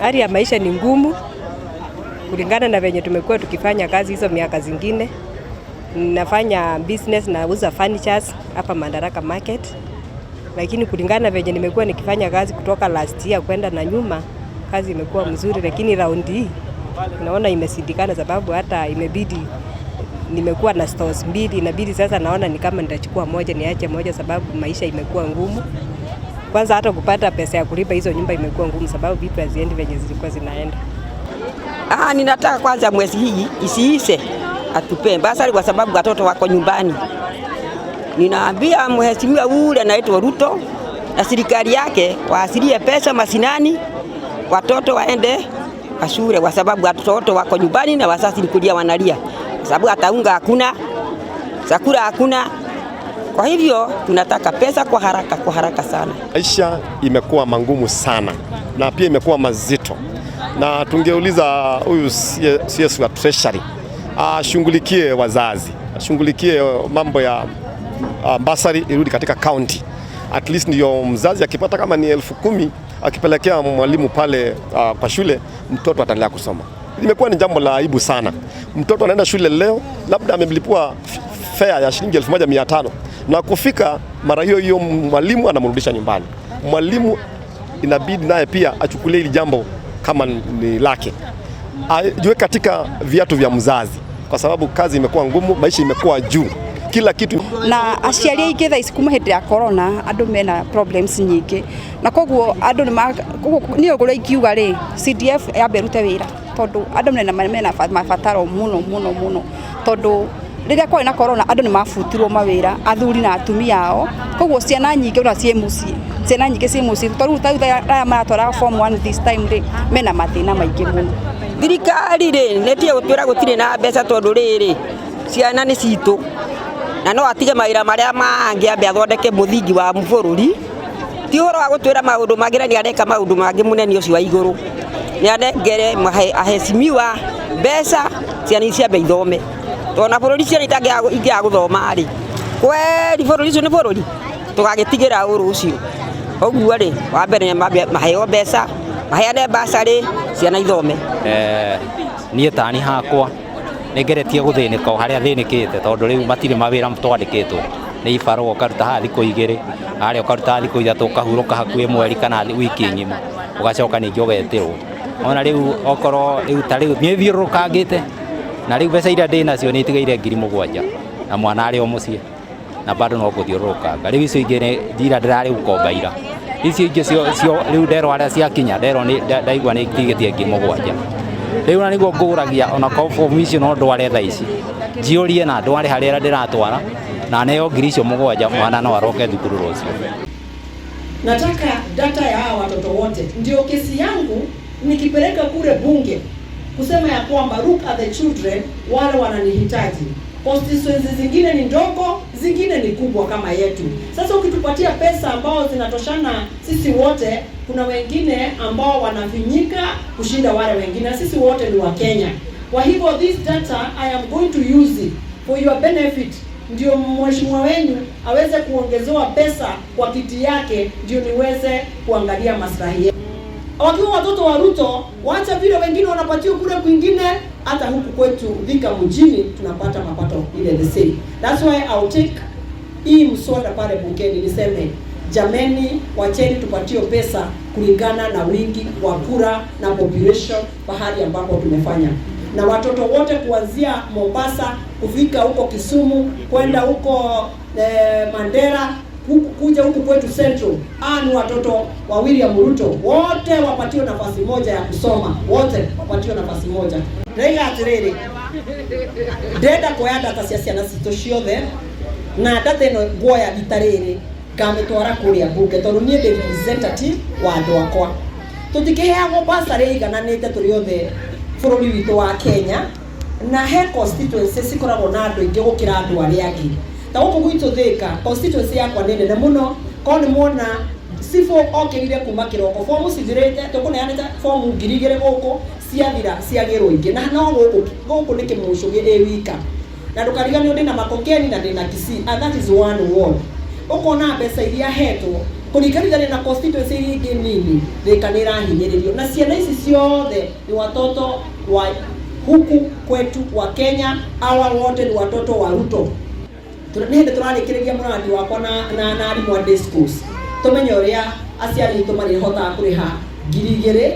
Hali ya maisha ni ngumu kulingana na venye tumekuwa tukifanya kazi hizo miaka zingine. Nafanya business, nauza furnitures hapa Madaraka Market, lakini kulingana na venye nimekuwa nikifanya kazi kutoka last year kwenda na nyuma, kazi imekuwa mzuri, lakini raundi hii naona imeshindikana, sababu hata imebidi nimekuwa na stores mbili, inabidi sasa naona ni kama nitachukua moja niache moja, sababu maisha imekuwa ngumu. Kwanza hata kupata pesa ya kulipa hizo nyumba imekuwa ngumu, sababu vitu haziendi venye zilikuwa zinaenda. Ah, ninataka kwanza mwezi hii isiishe atupe bursary kwa sababu watoto wako nyumbani. Ninaambia mheshimiwa ule anaitwa Ruto na serikali yake waachilie pesa mashinani, watoto waende kwa shule, kwa sababu watoto wako nyumbani na wazazi ni kulia wanalia, kwa sababu hata unga hakuna, chakula hakuna. Kwa hivyo tunataka pesa kwa haraka, kwa haraka sana. Maisha imekuwa mangumu sana na pia imekuwa mazito, na tungeuliza huyu CS wa Treasury ashughulikie wazazi, ashughulikie mambo ya bursary irudi katika county at least, ndio mzazi akipata kama ni 10,000 akipelekea mwalimu pale kwa shule, mtoto ataendelea kusoma. Imekuwa ni jambo la aibu sana. Mtoto anaenda shule leo, labda amemlipua fare ya shilingi 1500 na kufika mara hiyo hiyo mwalimu anamrudisha nyumbani. Mwalimu inabidi naye pia achukulie hili jambo kama ni lake, ajiwe katika viatu vya mzazi, kwa sababu kazi imekuwa ngumu, maisha imekuwa juu, kila kitu. Na aciari aingĩ thaa ici kuma hĩndĩ ya corona andũ mena problems nyingĩ, na koguo andũ nĩ niĩ ũrĩa ingiuga rĩ, CDF yambe ĩrute wĩra tondũ andũ mena mabataro mũno mũno mũno, tondũ rĩrĩa kwarĩ na corona andũ nĩ mabutirwo mawĩra, athuri na atumia ao. Koguo ciana nyingĩ ona ciĩ mũciĩ, ciana nyingĩ ciĩ mũciĩ, tondũ rĩu aya maratwara form 1 this time rĩ, mena mathĩna maingĩ mũno. Thirikari rĩ nĩtie gũtwĩra gũtirĩ na mbeca, tondũ rĩrĩ ciana nĩ citũ, na no atige mawĩra marĩa mangĩ ambe athondeke mũthingi wa bũrũri. Ti ũhoro wa gũtwĩra maũndũ mangĩ na nĩ areka maũndũ mangĩ. Mũnene ũcio wa igũrũ nĩ anengere aheshimiwa mbeca, ciana ciambe ithome, tondũ na bũrũri ciana ingĩaga gũthoma rĩ, kweri bũrũri ũcio nĩ bũrũri tũgagĩtigĩra ũrũ ũcio. Ũguo rĩ, wa mbere maheo mbeca, maheane bursary, ciana ithome. Niĩ tani hakwa nĩ ngeretie gũthĩnĩka o harĩa thĩnĩkĩte, tondũ rĩu matirĩ mawĩra twandĩkĩtwo, nĩ ibarũa ũkaruta haha thikũ 2, harĩa ũkaruta thikũ 3, ũkahurũka hakuhĩ mweri kana wiki ng'ima, ũgacoka ningĩ ũgetĩrwo. Ona rĩu okorwo rĩu ta rĩu niĩ thiũrũrũkangĩte na rĩu mbeca iria ndĩ nacio nĩ itigaire 7,000 na mwana arĩ o mũciĩ na bado no gũthiũrũrũkanga. Rĩu icio ingĩ nĩ njira ndĩrarĩ gũkomba ira, icio ingĩ cio rĩu nderwo harĩa ciakinya, nderwo nĩ ndaigua nĩ itigĩtie 7,000 rĩu, na nĩguo ngũragia ona korwo fomu icio no ndware thaa ici njiyũrie na ndware harĩa ndĩratwara na neo ngiri icio mũgwanja, mwana no aroke thukuru rũciũ. Nataka data ya hawa watoto wote, ndio kesi yangu nikipeleka kule bunge kusema ya kwamba look at the children wale wananihitaji. Constituency zingine ni ndogo, zingine ni kubwa kama yetu. Sasa ukitupatia pesa ambao zinatoshana sisi wote, kuna wengine ambao wanafinyika kushinda wale wengine, na sisi wote ni Wakenya. Kwa hivyo this data I am going to use it for your benefit, ndio mheshimiwa wenyu aweze kuongezewa pesa kwa kiti yake, ndio niweze kuangalia maslahi yetu. Wakiwa watoto wa Ruto, wacha vile wengine wanapatiwa kule kwingine, hata huku kwetu Thika mjini tunapata mapato ile the same. That's why I'll take hii mswada pale bungeni niseme, jameni, wacheni tupatie pesa kulingana na wingi wa kura na population pahali ambapo tumefanya, na watoto wote kuanzia Mombasa kufika huko Kisumu kwenda huko Mandera, huku kuja huku kwetu Central, ni watoto wa William Ruto wote wapatiwe nafasi moja ya kusoma, wote wapatiwe nafasi moja. Ndaiga atiriri, ndenda kuoya data cia ciana citũ ciothe, na data ĩno nguoya rita rĩrĩ ngamĩtwara kũrĩa bunge, tondũ niĩ ndĩ representative wa andũ akwa. Tũtikĩheagwo bursary igananĩte tũrĩ othe bũrũri witũ wa Kenya, na he constituency cikoragwo na andũ aingĩ gũkĩra andũ arĩa angĩ. Ta gũkũ gwitũ Thika, constituency yakwa nĩ nene mũno. Korwo nĩ muona cibũ okĩrire kuma kĩroko, fomu cithirĩte, tũkũneanĩte fomu 2,000 gũkũ, ciathira ciagĩrwo ingĩ, na no gũkũ gũkũ nĩ kĩmũcũ ĩ wika, na ndũkariganĩrwo ndĩna Makongeni na ndĩna Kisii, and that is one ward. Ũkona mbeca iria hetwo Kũringithania na constituency iria ingĩ nini, Thika nĩ ĩrahinyĩrĩrio, na ciana ici ciothe ni watoto wa huku kwetu wa Kenya. Hawa wote ni watoto wa Ruto. Nĩ hĩndĩ tũrarĩkĩrĩria mũrandi wakwa na arimũ a day schools, tũmenye ũrĩa aciari aitũ marĩhotaga kũrĩha 2,000,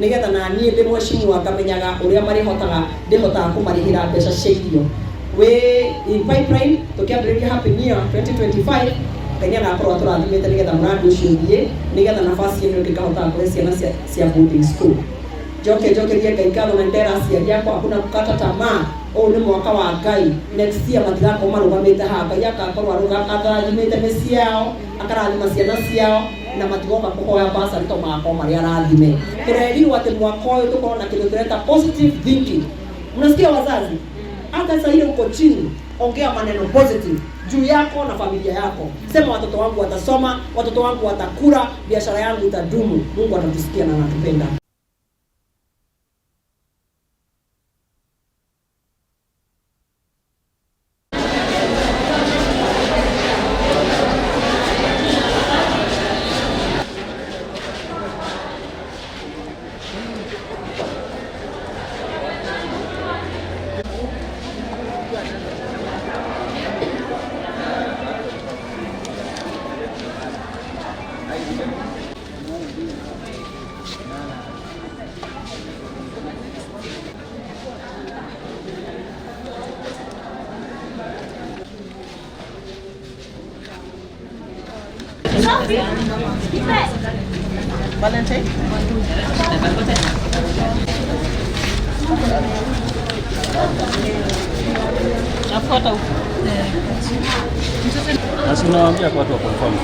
nĩgetha na niĩ ndĩ mheshimiwa ngamenyaga ũrĩa marĩhotaga ndĩhotaga kũmarĩhĩra mbeca cia irio. Wĩ in pipeline, tũkĩambĩrĩria Happy New Year 2025, Ngai nĩ agakorwo atũrathimĩte nĩgetha mũrandi ũcio ũthiĩ, nĩgetha nafasi ĩno ĩngĩ ĩkahotaga kũhe ciana cia boarding school. Njoke njokerie Ngai ngatho na ndera aciari akwa, hakuna kukata tamaa. Ũyũ nĩ mwaka wa Ngai. Next year matigakorwo marũgamĩte haha, Ngai agakorwo arathimĩte mĩciĩ yao, akarathima ciana ciao, na matigoka kũhoya bursary tondũ magakorwo marĩ arathime. Tũrerirwo atĩ mwaka ũyũ tũkorwo na kĩndũ tũreta positive thinking. Mnasikia wazazi? Hata sasa ile uko chini, ongea maneno positive juu yako na familia yako. Sema watoto wangu watasoma, watoto wangu watakula, biashara yangu itadumu. Mungu atatusikia na anatupenda. Na si unawaambia kwa watu wa confirm.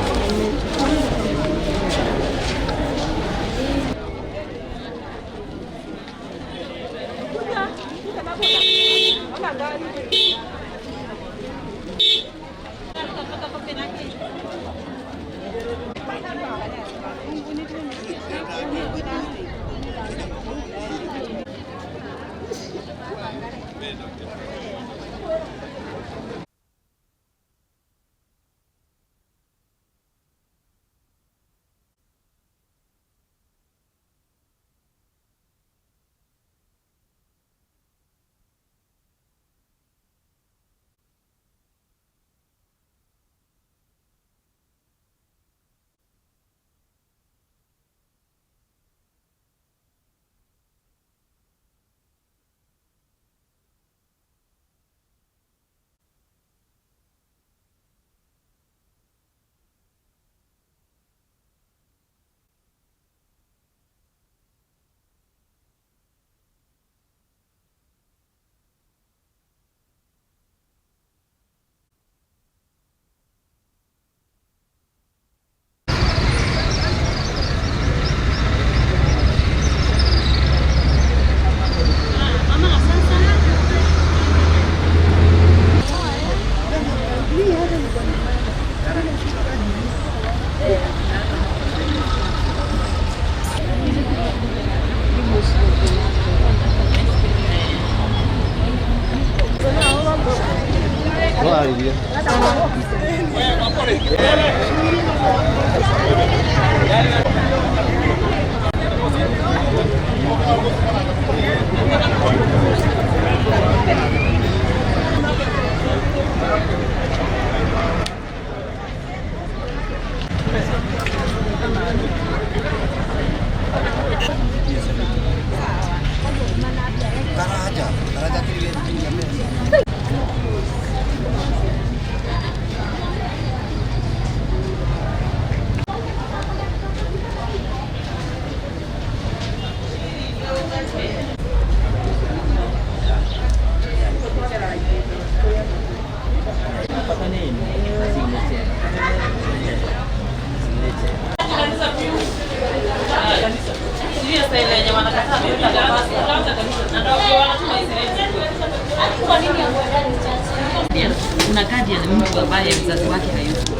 Kuna guardian mtu ambaye mzazi wake hayupo.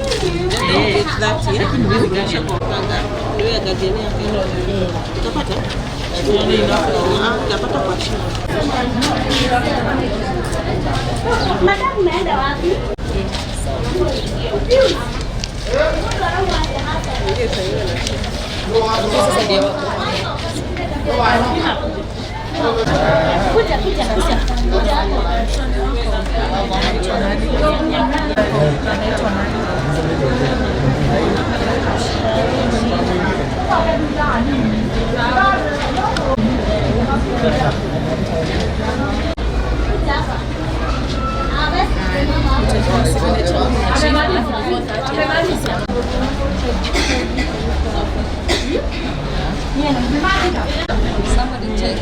Lakini huwezi guardian. Madam, unaenda wapi? Somebody check.